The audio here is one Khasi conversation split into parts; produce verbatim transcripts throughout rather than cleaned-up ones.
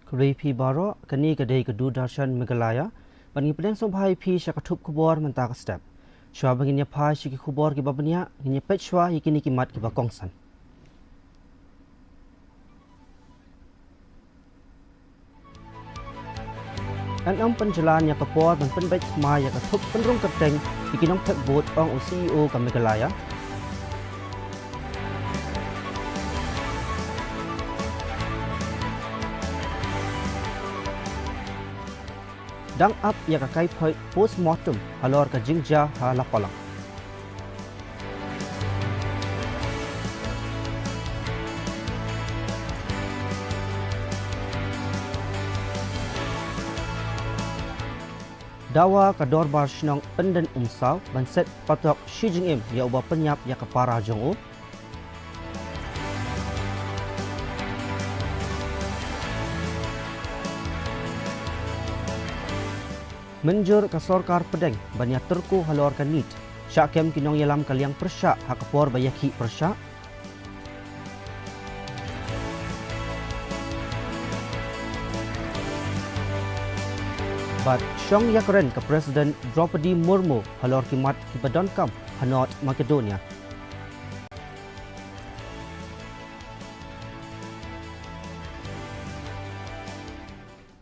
Khublei phi baroh, kane ka dei ka Doordarshan Meghalaya. Bad ngi pdiang sngewbha ïa phi sha ka thup khubor mynta ka step. Shuwa ba ngin ïa phai sha ki khubor kiba bniah, ngin ïa peit shuwa ïa kine ki mat kiba kongsan. Yn ym pynjlan ïa ka por ban pynbeit thymmai ïa ka thup pynrung kyrteng ïa ki nongthep vote, ong u C E O ka Meghalaya. Dang ap ïa ka kaiphoi postmortem halor ka jingjia ha Lapalang. Dawa ka Dorbar Shnong Pyndengumsaw ban set patok shi jingim ïa uba pynïap ïa ka para jong u. Mynjur ka sorkar pdeng ban ïatyrko halor ka NEET, shah kem ki nongïalam ka liang pyrshah ha ka por ba ïakhih pyrshah. Bad shong ïakren ka President Droupadi Murmu halor ki mat kiba donkam ha North Macedonia.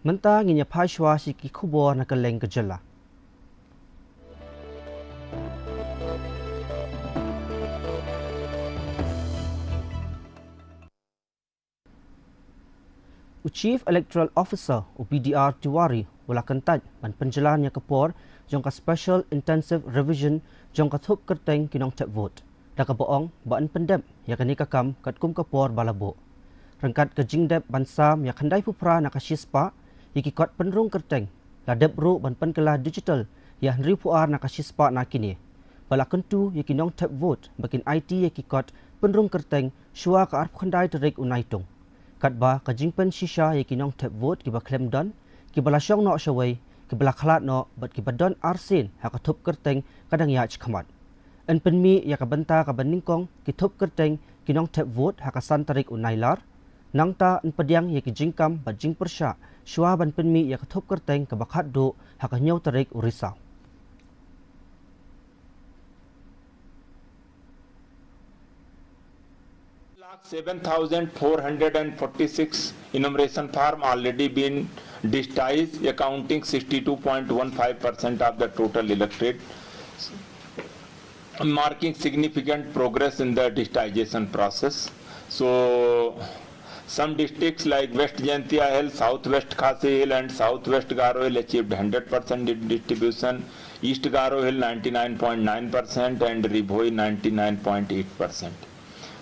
Mynta ngin ïa phai shuwa sha ki khubor na kylleng ka jylla. U Chief Electoral Officer, u B D R Tiwari, u la kyntait ban pynjlan ïa ka por jong ka Special Intensive Revision jong ka thup kyrteng ki nongthep vote, da kaba ong ba yn pyndep ïa kane ka kam katkum ka por ba la buh. Ryngkat ka jingdep ban sam ïa khyndai phew phra na ka shispah ïa ki kot pynrung kyrteng, la dep ruh ban pynkylla digital ïa hynriew phew ar na ka shispah na kine. Ba la kyntu ïa ki nongthep vote ba kin aiti ïa ki kot pynrung kyrteng shuwa ka arphew khyndai tarik u Naitung. Katba ka jingpynshisha ïa ki nongthep vote kiba khlem don, kiba la shong noh shawei, kiba la khlad noh bad kiba don arsien ha ka thup kyrteng ka dang ïaid shakhmat. Yn pynmih ïa ka bynta kaba nyngkong ki thup kyrteng ki nongthep vote ha ka san tarik u Nailar. Nangta yn pdiang ïa ki jingkam bad jingpyrshah shuwa ban pynmih ïa ka thup kyrteng kaba khatduh ha ka hynñiew tarik u Risaw. Lakh seven thousand four hundred and forty-six enumeration form already been digitized, accounting sixty-two point one five percent of the total electorate, marking significant progress in the digitization process. So, some districts like West Jaintia Hills, South West Khasi Hills, and South West Garo Hills achieved hundred percent di-, distribution, East Garo Hills ninety-nine point nine percent, and Ri Bhoi ninety-nine point eight percent.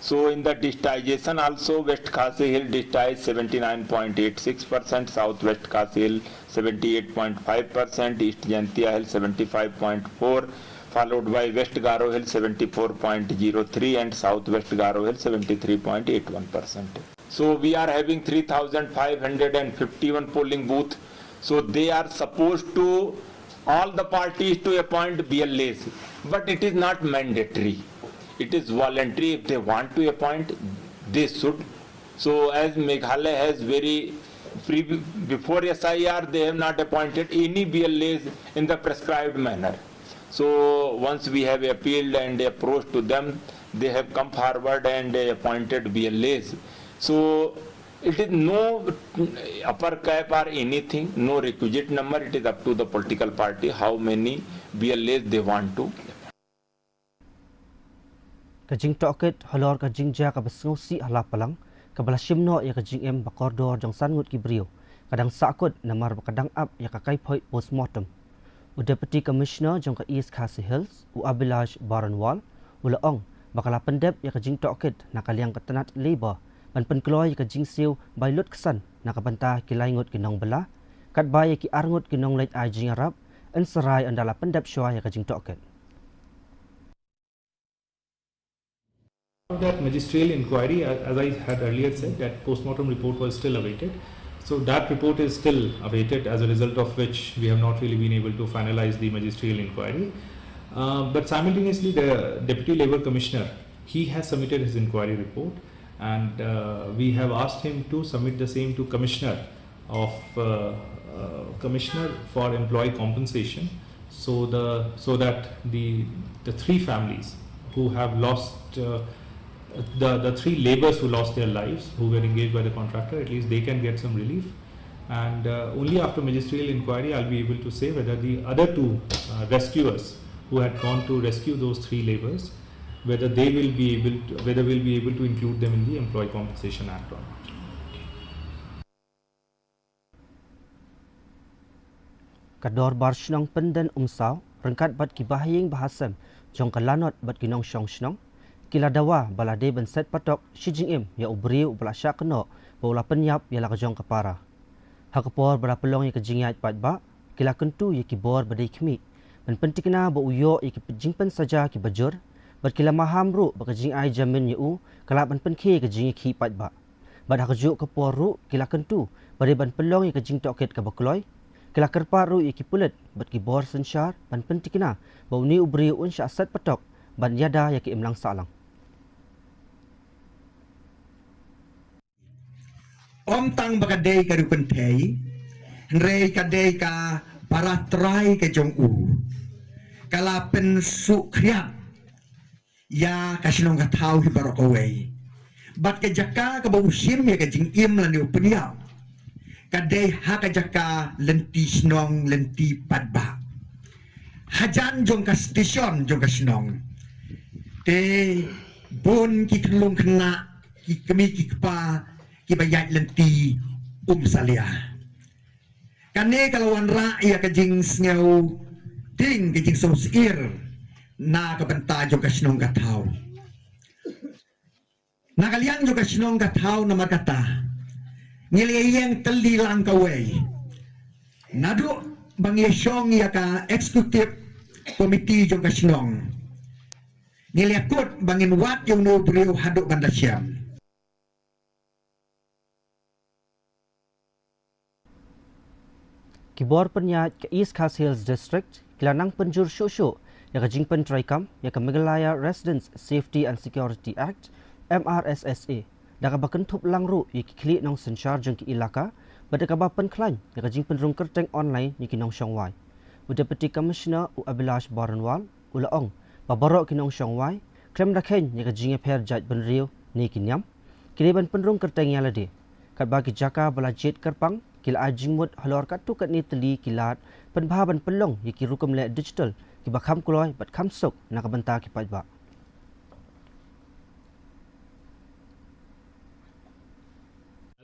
So in the digitization also, West Khasi Hills digitized seventy-nine point eight six percent, South West Khasi Hills seventy-eight point five percent, East Jaintia Hills seventy-five point four, followed by West Garo Hills seventy-four point zero three and South West Garo Hills seventy-three point eight one percent. So we are having three thousand five hundred and fifty-one polling booth. So they are supposed to, all the parties to appoint B L As, but it is not mandatory. It is voluntary. If they want to appoint, they should. So as Meghalaya has very, pre-, before S I R, they have not appointed any B L As in the prescribed manner. So once we have appealed and approached to them, they have come forward and appointed B L As. So it is no upper cap or anything, no requisite number. It is up to the political party how many B L As they want to. Ka jingtohkit halor ka jingjia kaba sngewsih ha Lapalang, kaba la shim noh ïa ka jingim ba kordor jong san ngut ki briew, ka dang sahkut namar ba ka dang ap ïa ka kaiphoi postmortem. U Deputy Commissioner jong ka East Khasi Hills, u Abhilash Baranwal, u la ong ba ka la pyndep ïa ka jingtohkit na ka liang ka tnat Labour ban pynkloi ïa ka jingsiew bai lut ksan na ka bynta ki lai ngut ki nongbylla, katba ïa ki ar ngut ki nongleit ai jingïarap yn sarai ynda la pyndep shuwa ïa ka jingtohkit. That magisterial inquiry, a-, as I had earlier said, that postmortem report was still awaited. So that report is still awaited, as a result of which we have not really been able to finalize the magisterial inquiry. Uh, but simultaneously, the Deputy Labour Commissioner, he has submitted his inquiry report, and, uh, we have asked him to submit the same to Commissioner of uh, uh, commissioner for employee compensation, so the so that the the three families who have lost uh, the the three labourers who lost their lives, who were engaged by the contractor, at least they can get some relief. And uh, only after magisterial inquiry, I'll be able to say whether the other two uh, rescuers who had gone to rescue those three labourers, whether they will be able to, whether we'll be able to include them in the Employee Compensation Act or not. Ka Dorbar Shnong Pyndenumsaw ryngkat bad ki bahaïing bahasem jong ka Lanot bad ki nongshong shnong ki la dawa ba la dei ban set patok shi jingim ïa u briew uba la shah kynnoh ba u la pynïap ïa la ka jong ka para. Ha ka por ba la pynlong ïa ka jingïaid paidbah, ki la kyntu ïa ki bor ba dei khmih ban pyntikna ba u ïoh ïa ki jingpynsaja kiba jur, bad ki la maham ruh ba ka jingai jamin ïa u ka lah ban pynkhie ïa ka jingïakhih paidbah. Bad ha kajuh ka por ruh ki la kyntu ba dei ban pynlong ïa ka jingtohkit kaba kloi. Ki la kyrpad ruh ïa ki pulit bad ki bor synshar ban pyntikna ba une u briew un shah set patok ban ïada ïa ka imlang sahlang. Ym tang ba ka dei ka riew kynthei, hynrei ka dei ka para trai ka jong u. Ka la pynsuh khriat ïa ka shnong ka thaw hi baroh kawei. Bad ka jaka kaba u shim ïa ka jingim lane u pynïap, ka dei ha ka jaka lynti shnong lynti paidbah. Hajan jong ka station jong ka shnong, te bun ki khyllung khynnah, ki kmie ki kpa kiba ïaid lynti um salia. Kane ka la wanrah ïa ka jingsngew tieng, ka jingsngewsyier na ka bynta jong ka shnong ka thaw. Na ka liang jong ka shnong ka thaw namar kata ngi la ïeng tylli lang kawei. Naduh ba ngi shong ïa ka executive committee jong ka shnong, ngi la kut ba ngin wad ïa une u briew haduh ban da shem. Ki bor pynïaid ka East Khasi Hills District ki la nang pynjur shuh shuh ïa ka jingpyntreikam ïa ka Meghalaya Residents Safety and Security Act, M R S S A, da kaba kynthup lang ruh ïa ki khlieh nongsynshar jong ki ilaka, bad da kaba pynkhlaiñ ïa ka jingpynrung kyrteng online ïa ki nongshong wai. U Deputy Commissioner u Abhilash Baranwal u la ong ba baroh ki nongshong wai khlem da kheiñ ïa ka jingïapher jaitbynriew ne ki niam, ki dei ban pynrung kyrteng ïa lade. Katba ki jaka ba la jied kyrpang ki la ai jingmut halor katto katne tylli ki lad pynbha ban pynlong ïa ki rukom leh digital kiba kham kloi bad kham suk na ka bynta ki paidbah.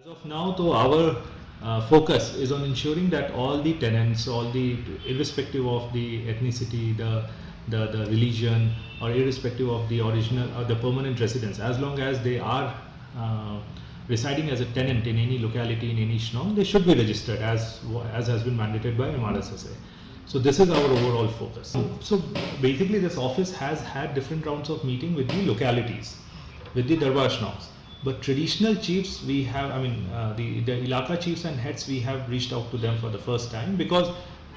As of now, though, our uh, focus is on ensuring that all the tenants, all the, irrespective of the ethnicity, the, the, the religion, or irrespective of the original or the permanent residence, as long as they are uh, residing as a tenant in any locality, in any shnong, they should be registered as, as has been mandated by M R S S A. So this is our overall focus. So, so basically, this office has had different rounds of meeting with the localities, with the Darbar Shnongs. But traditional chiefs, we have, I mean, uh, the, the Ilaka chiefs and heads, we have reached out to them for the first time because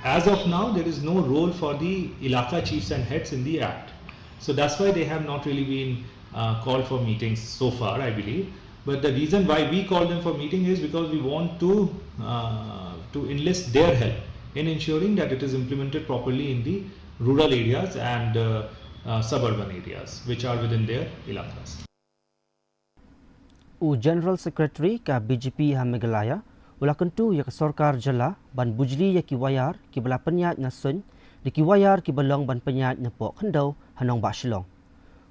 as of now, there is no role for the Ilaka chiefs and heads in the Act. So that's why they have not really been uh, called for meetings so far, I believe. But the reason why we call them for meeting is because we want to uh, to enlist their help in ensuring that it is implemented properly in the rural areas and uh, uh, suburban areas which are within their ilakas. U General Secretary ka B J P ha Meghalaya u la kyntu ïa ka sorkar jylla ban bujli ïa ki wire kiba la pynïaid na suiñ da ki wire kiba long ban pynïaid na poh khyndew ha nongbah Shillong.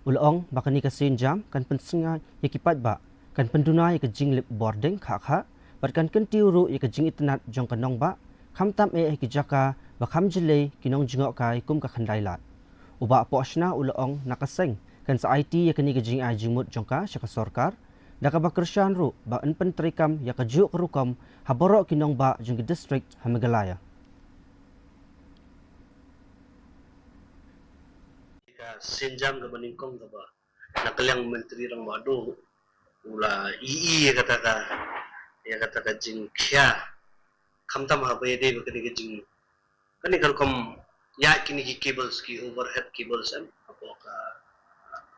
U la ong ba kane ka sienjam kan pynsngew ïa ki paidbah, kan pynduna ïa ka jinglip bording khah khah bad kan kyntiew ruh ïa ka jingitynnad jong ka nongbah, khamtam eh ha ki jaka ba kham jyllei ki nongjngohkai kum ka khyndai lad. U Bah Pohshna u la ong na ka seng kan sa aiti ïa kane ka jingai jingmut jong ka sha ka sorkar, da kaba kyrshan ruh ba yn pyntreikam ïa kajuh ka rukom ha baroh ki nongbah jong ki district ha Meghalaya. Ka sienjam kaba nyngkong kaba na ka liang Myntri Rangbah Duh u la ïohi ïa kata ka, ïa kata ka jingkhia, khamtam haba ïadei bad kane ka jing, kane ka rukom ïaid kine ki cables, ki overhead cables, em, hapoh ka,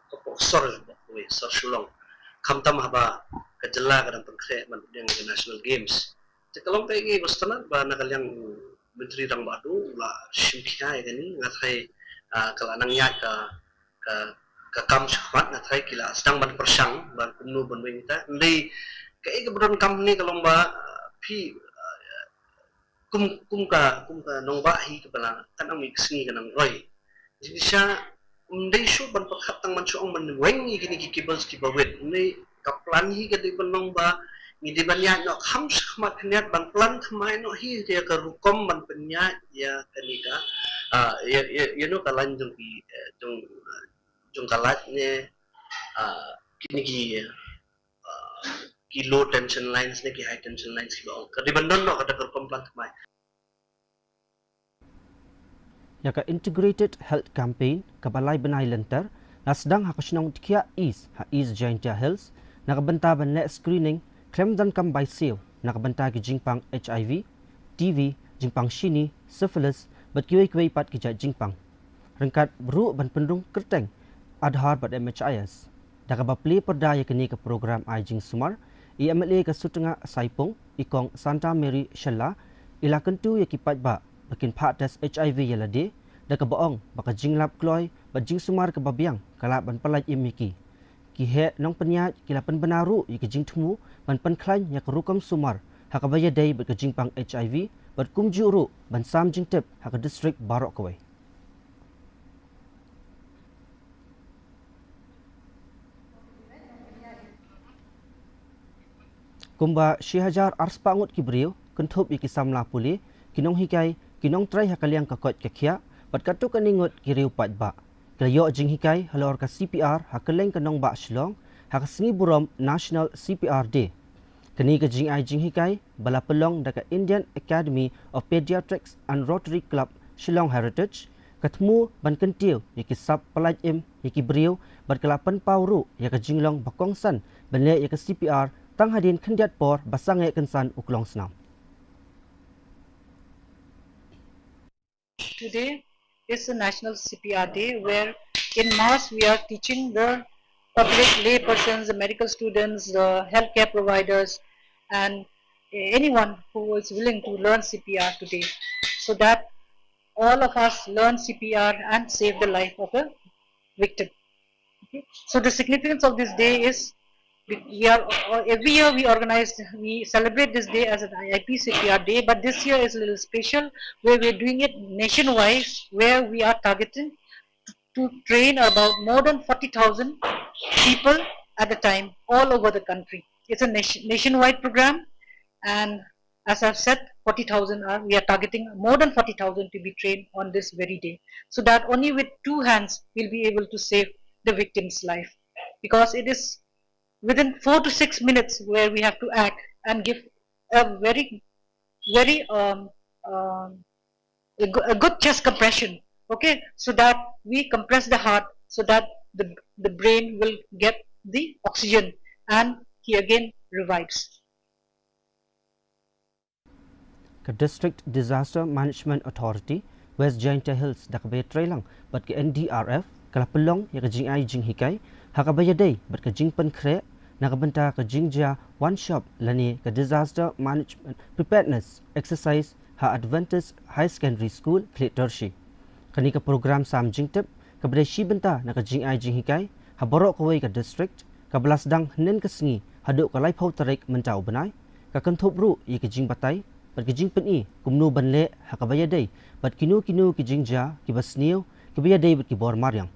hapoh sor, hapoh sor Shillong. Khamtam haba ka jylla ka dang pynkhreh ban pdiang ïa ka National Games. Te ka long kaei kaei ba sngewtynnat ba na ka liang u Myntri Rangbah Duh u la shim khia ïa kane, nga tharai, ah, ka la nang ïaid ka, ka, ka kam shakhmat, nga tharai ki la sdang ban pyrshang ba kumno ban weng ïa kata. Hynrei kaei kaba donkam hangne ka long ba, ah, phi, ah, kum, kum ka, kum ka nongbah hi kaba la, kan ym ïa ka sngi ka nang roi. Jingshisha ym dei shuh ban pyrkhat tang ban shu ong ban weng ïa kine ki cables kiba wit. Hynrei ka plan hi ka dei ban long ba ngi dei ban ïaid noh kham shakhmat khyndiat ban plan thymmai noh hi ïa ka rukom ban pynïaid ïa kane ka, ah, ïa, ïa, ïa no ka line jong ki, eh, jong, eh, jong ka light ne, ah, kine ki, ah, ki low tension lines ne ki high tension lines kiba ong. Ka dei ban don noh kata ka rukom plan thymmai. Ïa ka Integrated Health Campaign kaba lai bnai lynter la sdang ha ka shnong Dkhiah East ha East Jaintia Hills na ka bynta ban leh screening khlem donkam bai siew na ka bynta ki jingpang H I V, T B, jingpang shini, syphilis bad kiwei kiwei pat ki jait jingpang. Ryngkat ruh ban pynrung kyrteng Aadhaar bad M H I S. Da kaba plie pyrda ïa kane ka program ai jingsumar, i M L A ka Sutnga Saipung, i Kong Santa Mary Shylla, i la kyntu ïa ki paidbah ba kin phah test H I V ïa lade, da kaba ong ba ka jinglap kloi bad jingsumar kaba biang ka lah ban pyllait im ïa ki. Ki heh nongpynïaid ki la pynbna ruh ïa ki jingthmu ban pynkhlaiñ ïa ka rukom sumar ha kaba ïadei bad ka jingpang H I V bad kumjuh ruh ban sam jingtip ha ka district baroh kawei. Kumba shi hajar arspah ngut ki briew, kynthup ïa ki samla pule, ki nonghikai, ki nongtrei ha ka liang ka koit ka khiah bad katto katne ngut ki riew paidbah, ki la ïoh jinghikai halor ka C P R ha kylleng ka nongbah Shillong ha ka sngi burom National C P R Day. Kane ka jingai jinghikai ba la pynlong da ka Indian Academy of Pediatrics and Rotary Club Shillong Heritage, ka thmu ban kyntiew ïa ki sap pyllait im ïa ki briew bad ka la pynpaw ruh ïa ka jinglong ba kongsan ban leh ïa ka C P R tang hadien khyndiat por ba sangeh kynsan u klong snam. Today is the National C P R Day, where in mass we are teaching the public, lay persons, the medical students, the healthcare providers, and anyone who is willing to learn C P R today, so that all of us learn C P R and save the life of a victim. Okay. So the significance of this day is we we are, uh, every year we organize, we celebrate this day as an I P C P R day, but this year is a little special where we're doing it nationwide, where we are targeting to train about more than forty thousand people at the time all over the country. It's a nation, nationwide program, and as I've said, forty thousand are, we are targeting more than forty thousand to be trained on this very day, so that only with two hands we'll be able to save the victim's life, because it is within four to six minutes where we have to act and give a very, very, um, um, a, go- a good chest compression, okay, so that we compress the heart so that the, the brain will get the oxygen and he again revives. Ka District Disaster Management Authority West Jaintia Hills da kaba ïatreilang bad ka N D R F ka la pynlong ïa ka jingai jinghikai ha kaba ïadei bad ka jingpynkhreh na ka bynta ka jingjia wan shop lane ka Disaster Management Preparedness Exercise ha Adventist High Secondary School, Khliehtyrshi. Kane ka program sam jingtip kaba dei shi bynta na ka jingai jinghikai ha baroh kawei ka district kaba la sdang hynnin ka sngi haduh ka laiphew tarik mynta u bnai, ka kynthup ruh ïa ki jingbatai bad ki jingpyni kumno ban leh ha kaba ïadei bad kino kino ki jingjia kiba sniew kiba ïadei bad ki bor mariang,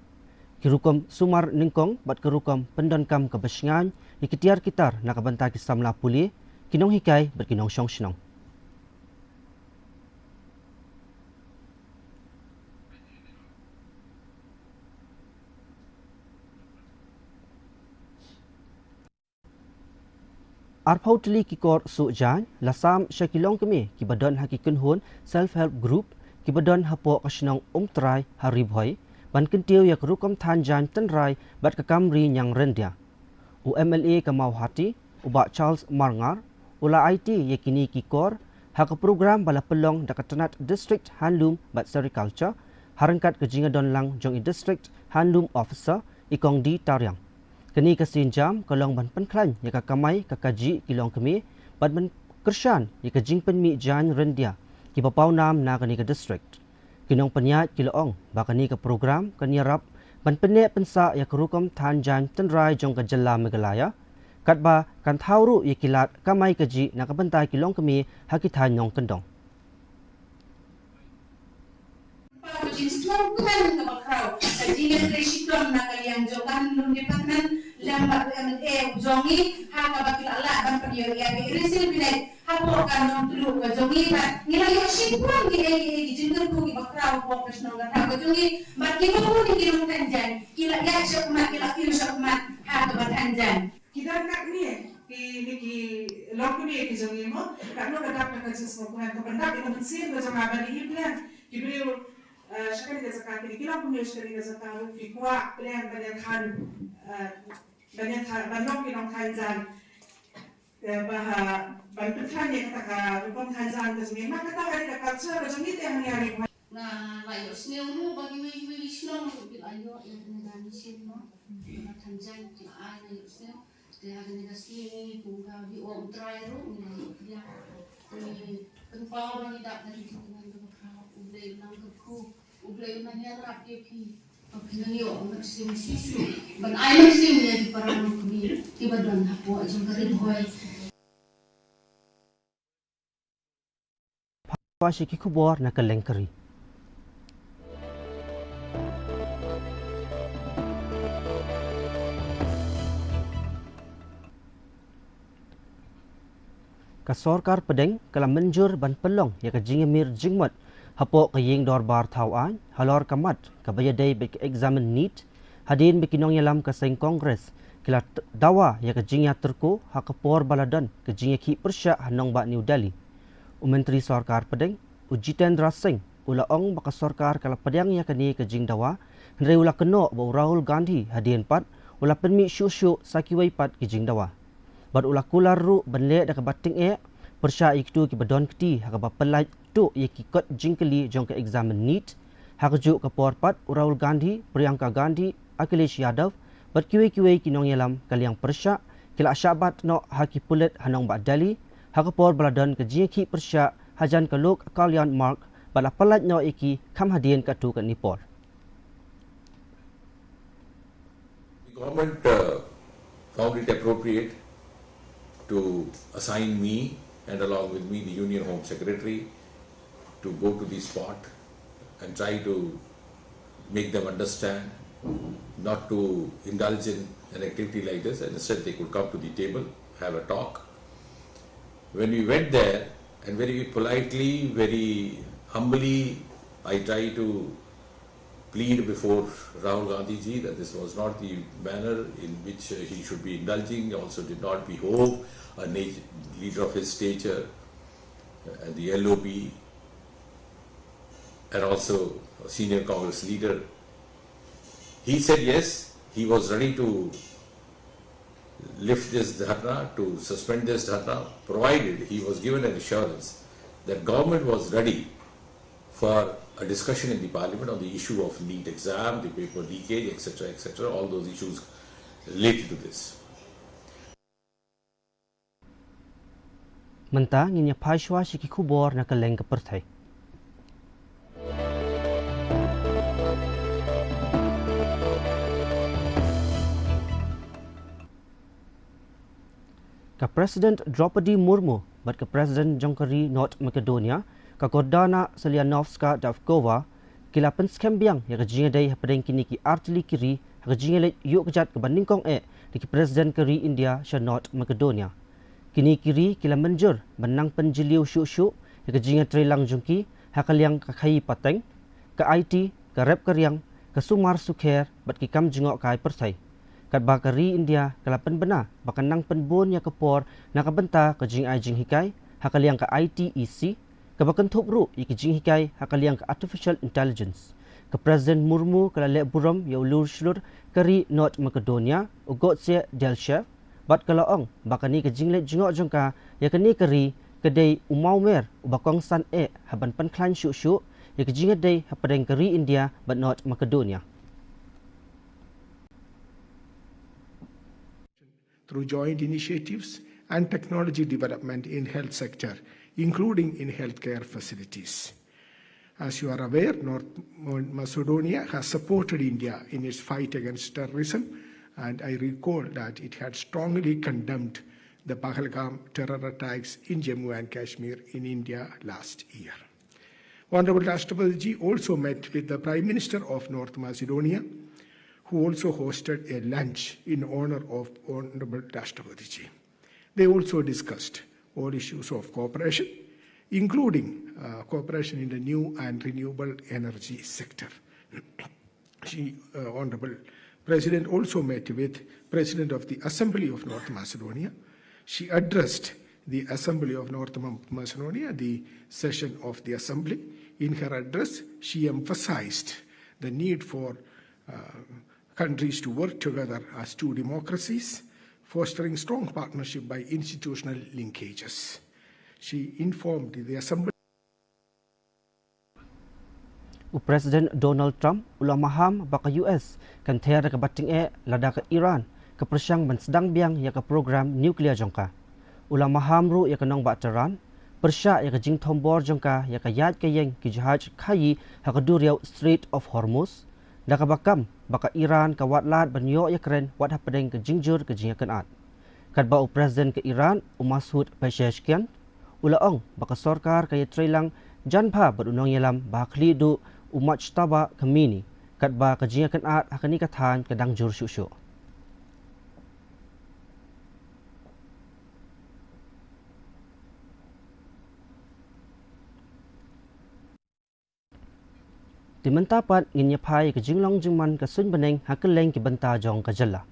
ki rukom sumar nyngkong bad ki rukom pyndonkam kaba shngaiñ ïa ki tiar ki tar na ka bynta ki samla pule, ki nonghikai bad ki nongshong shnong. Arphew tylli ki kor suh jaiñ la sam sha ki longkmie kiba don ha ki kynhun Self Help Group kiba don hapoh ka shnong Umtrai ha Ri Bhoi ban kyntiew ïa ka rukom than jaiñ tynrai bad ka kam ri ñiang ryndia. U M L A ka Mawhati, u Bah Charles Marngar, u la aiti ïa kine ki kor ha ka program ba la pynlong da ka tnat District Handloom bad Sericulture ha ryngkat ka jingïadon lang jong i District Handloom Officer, i Kong D Tariang. Kane ka sienjam ka long ban pynkhlaiñ ïa ka kamai ka kajih ki longkmie bad ban kyrshan ïa ka jingpynmih jaiñ ryndia kiba pawnam na kane ka district. Ki nongpynïaid ki la ong ba kane ka program kan ïarap ban pynneh pynsah ïa ka rukom than jaiñ tynrai jong ka jylla Meghalaya, katba kan thaw ruh ïa ki lad kamai kajih na ka bynta ki longkmie ha ki thaiñ nongkyndong. Ka jingsngewkmen kaba khraw ka jingïatrei shitom na ka liang jong ka Home Department lem bad u M L A jong ngi ha kaba ki la lah ban pynïoh ïa ka Area Civil Village hapoh ka Nongtluh ka jong ngi bad ngi la ïoh shim pang kiei kiei ki jingkyrkhu kiba khraw hapoh ka shnong ka thaw ka jong ngi bad kiba bun ki nongthan jaiñ ki la ïaid shakhmat, ki la kiew shakhmat ha kaba than jaiñ. Ki don katne ki, ki longkmie ki jong ngi mo, katno ka dap ka jingsngewkmen, ka pyndap ïa ka mynsiem ka jong nga ba ngi ïa pdiang ki briew, eh, sha kane ka jaka, ki, ki longkmie sha kane ka jaka ruh ki kwah pdiang ban ïa than, eh, ban ïa than, ban long ki nongthan jaiñ. Eh, ba ha, ban pynthan ïa kata ka rukom than jaiñ ka jong ngi, ma kata ka dei ka culture ka jong ngi te hangne ha Ri Bhoi. Nga la ïohsngew ruh ba kiwei kiwei ki shnong ruh ki la ïoh ïa kane ka mission mo, ka than jaiñ ki la ai, nga ïohsngew. Te ha kane ka sngi kum ka V O U Trai ruh ngi la ïoh pdiang. Te pynpaw ba ngi dap da ka jingkyrkhu kaba khraw, U Blei un nang kyrkhu, U Blei un nang ïarap ïa phi. Ba phin nang ïoh mynsiem shisha ban ai mynsiem ïa ki para longkmie kiba don hapoh jong ka Ri Bhoi. Pha sha ki khubor na kylleng ka ri. Ka sorkar pdeng ka la mynjur ban pynlong ïa ka jingïamir jingmut hapoh ka ïing dorbar thaw aiñ halor ka mat kaba ïadei bad ka exam NEET, hadien ba ki nongïalam ka seng Congress ki la t-, dawa ïa ka jingïatyrko ha ka por ba la don ka jingïakhih pyrshah ha nongbah New Delhi. U Myntri Sorkar Pdeng, u Jitendra Singh, u la ong ba ka sorkar ka la pdiang ïa kane ka jingdawa, hynrei u la kynnoh ba u Rahul Gandhi hadien pat u la pynmih shuh shuh sa kiwei pat ki jingdawa. Bad u la kular ruh ban leh da kaba tyngeh pyrshah ïa kito kiba don kti ha kaba pyllait tuh ïa ki kot jingkylli jong ka exam NEET. Ha kajuh ka por pat u Rahul Gandhi, Priyanka Gandhi, Akhilesh Yadav bad kiwei kiwei ki nongïalam ka liang pyrshah ki la shah bat noh ha ki pulit ha nongbah Delhi ha ka por ba la don ka jingïakhih pyrshah hajan ka Lok Kalyan Marg bad la pyllait noh ïa ki kham hadien katto katne por. The government, uh, found it appropriate to assign me and along with me the Union Home Secretary to go to the spot and try to make them understand not to indulge in an activity like this, and instead they could come to the table, have a talk. When we went there, and very politely, very humbly, I tried to plead before Rahul Gandhi ji that this was not the manner in which, uh, he should be indulging. Also did not behove a nat-, leader of his stature, uh, and the L O B, and also a senior Congress leader. He said yes, he was ready to lift this dharna, to suspend this dharna, provided he was given an assurance that government was ready for a discussion in the parliament on the issue of NEET exam, the paper leakage, et cetera, et cetera, all those issues related to this. Mynta ngin ïa phai shuwa sha ki khubor na kylleng ka pyrthei. Ka President Droupadi Murmu bad ka President jong ka ri North Macedonia, ka Gordana Silianovska-Davkova, ki la pynskhem biang ïa ka jingïadei hapdeng kine ki artylli ki ri ha ka jingïaleit ïuh kjat kaba nyngkong eh da ki President ka ri India sha North Macedonia. Kine ki ri ki la mynjur ban nang pynjylliew shuh shuh ïa ka jingïatreilang jong ki ha ka liang ka khaïi pateng, ka aiti, ka rep ka riang, ka sumar sukher bad ki kam jngohkai pyrthei. Katba ka ri India ka la pynbna ba kan nang pynbun ïa ka por na ka bynta ka jingai jinghikai ha ka liang ka I T E C, kaba kynthup ruh ïa ki jinghikai ha ka liang ka Artificial Intelligence. Ka President Murmu ka la leh burom ïa u lur shlur ka ri North Macedonia, u Goce Delchev, bad ka la ong ba kane ka jingleit jngoh jong ka ïa kane ka ri ka dei u mawmer uba kongsan eh ha ban pynkhlaiñ shuh shuh ïa ka jingïadei hapdeng ka ri India bad North Macedonia. Through joint initiatives and technology development in health sector, including in healthcare facilities. As you are aware, North Macedonia has supported India in its fight against terrorism, and I recall that it had strongly condemned the Pahalgam terror attacks in Jammu and Kashmir in India last year. Honorable Rashtrapati ji also met with the Prime Minister of North Macedonia, who also hosted a lunch in honor of Honorable Rashtrapati ji. They also discussed all issues of cooperation, including, uh, cooperation in the new and renewable energy sector. She, uh, Honorable President also met with President of the Assembly of North Macedonia. She addressed the Assembly of North Ma-, Macedonia, the session of the Assembly. In her address, she emphasized the need for, uh, countries to work together as two democracies, fostering strong partnership by institutional linkages. She informed the Assembly. U President Donald Trump u la maham ba ka U S kan ther da kaba tyngeh lada ka Iran ka pyrshang ban sdang biang ïa ka program nuclear jong ka. U la maham ruh ïa ka nongbah Tehran pyrshah ïa ka jingthombor jong ka ïa ka ïaid ka ïeng ki jahaj khaïi ha ka duriaw Strait of Hormuz, da kaba kam ba ka Iran ka wad lad ban ïoh ïakren wat hapdeng ka jingjur ka jingïakynad. Katba u President ka Iran u Masoud Pezeshkian u la ong ba ka sorkar ka ïatreilang jan bha bad u nongïalam ba ha khlieh duh u Mojtaba Khamenei, katba ka jingïakynad ha kane ka thaiñ ka dang jur shuh shuh. Te mynta pat ngin ïa phai ka jinglong jingman ka suiñ bneng ha kylleng ki bynta jong ka jylla.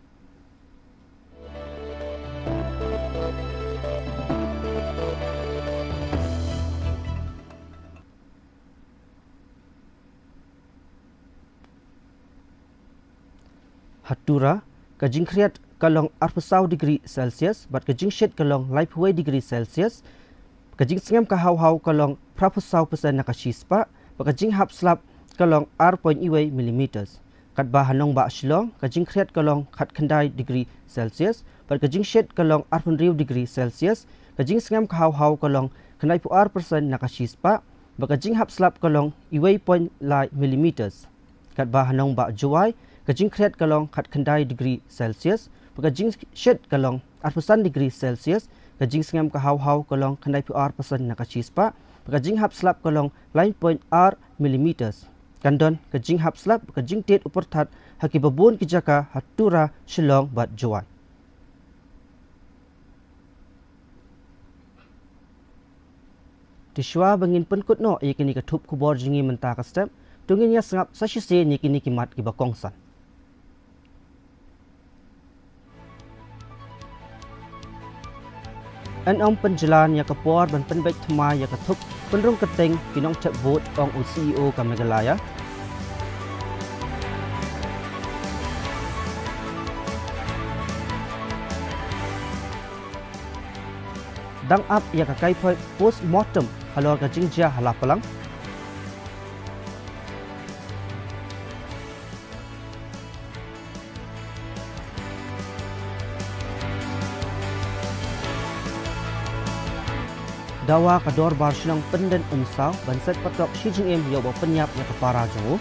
Ha Tura, ka jingkhriat ka long arphew saw degree Celsius bad ka jingshit ka long laiphew wei degree Celsius. Ka jingsngem ka haw haw ka long phraphew saw percent na ka shispah bad ka jinghap slap ka long ar point wei millimeters. Katba ha nongbah Shillong ka jingkhriat ka long khatkhyndai degree Celsius bad ka jingshit ka long arphew hynriew degree Celsius. Ka jingsngem ka haw haw ka long khyndaiphew ar percent na ka shispah bad ka jinghap slap ka long wei point lai millimeters. Katba ha nongbah Jowai ka jingkhriat ka long khatkhyndai degree Celsius bad ka jingshit ka long arphew san degree Celsius. Ka jingsngem ka haw haw ka long khyndaiphew ar percent na ka shispah bad ka jinghap slap ka long lai point ar millimeters. Kan don ka jinghap slap bad ka jingtied u pyrthat ha kiba bun ki jaka ha Tura, Shillong bad Jowai. Te shuwa ba ngin pynkut noh ïa kine ki thup khubor jong ngi mynta ka step, to ngin ïa sngap sa shisien ïa kine ki mat kiba kongsan. Yn ym pynjlan ïa ka por ban pynbeit thymmai ïa ka thup pynrung kyrteng ki nongthep vote, ong u C E O ka Meghalaya. Dang ap ïa ka kaiphod post mortem halor ka jingjia ha Lapalang. Dawa ka Dorbar Shnong Pyndenumsaw ban set patok shi jingim ïa uba pynïap ïa ka para jong u.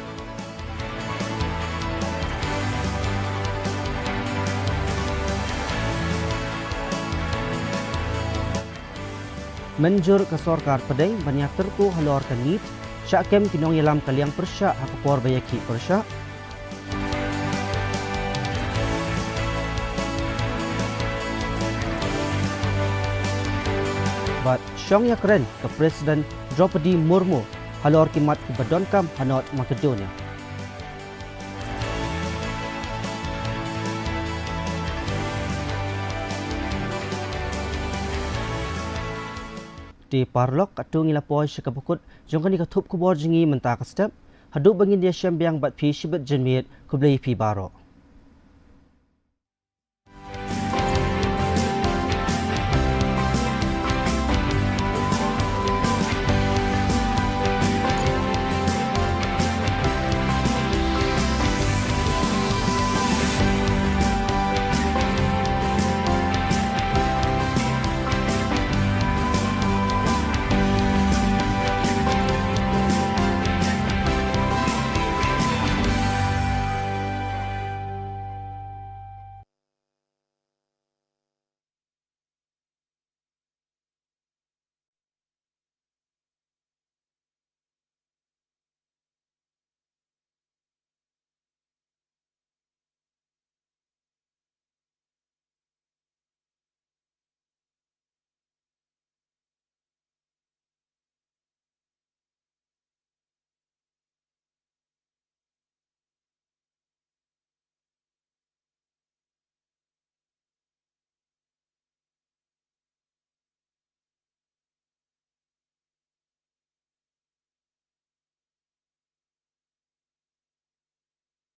Mynjur ka sorkar pdeng ban ïatyrko halor ka NEET, shah kem ki nongïalam ka liang pyrshah ha ka por ba ïakhih pyrshah. Bad shong ïakren ka President Droupadi Murmu halor ki mat kiba donkam ha North Macedonia. Te paralok, katto ngi la poi sha kaba kut jong kane ka thup khubor jong ngi mynta ka step. Haduh ba ngin ïashem biang bad phi shibit janmiet, khublei phi baroh.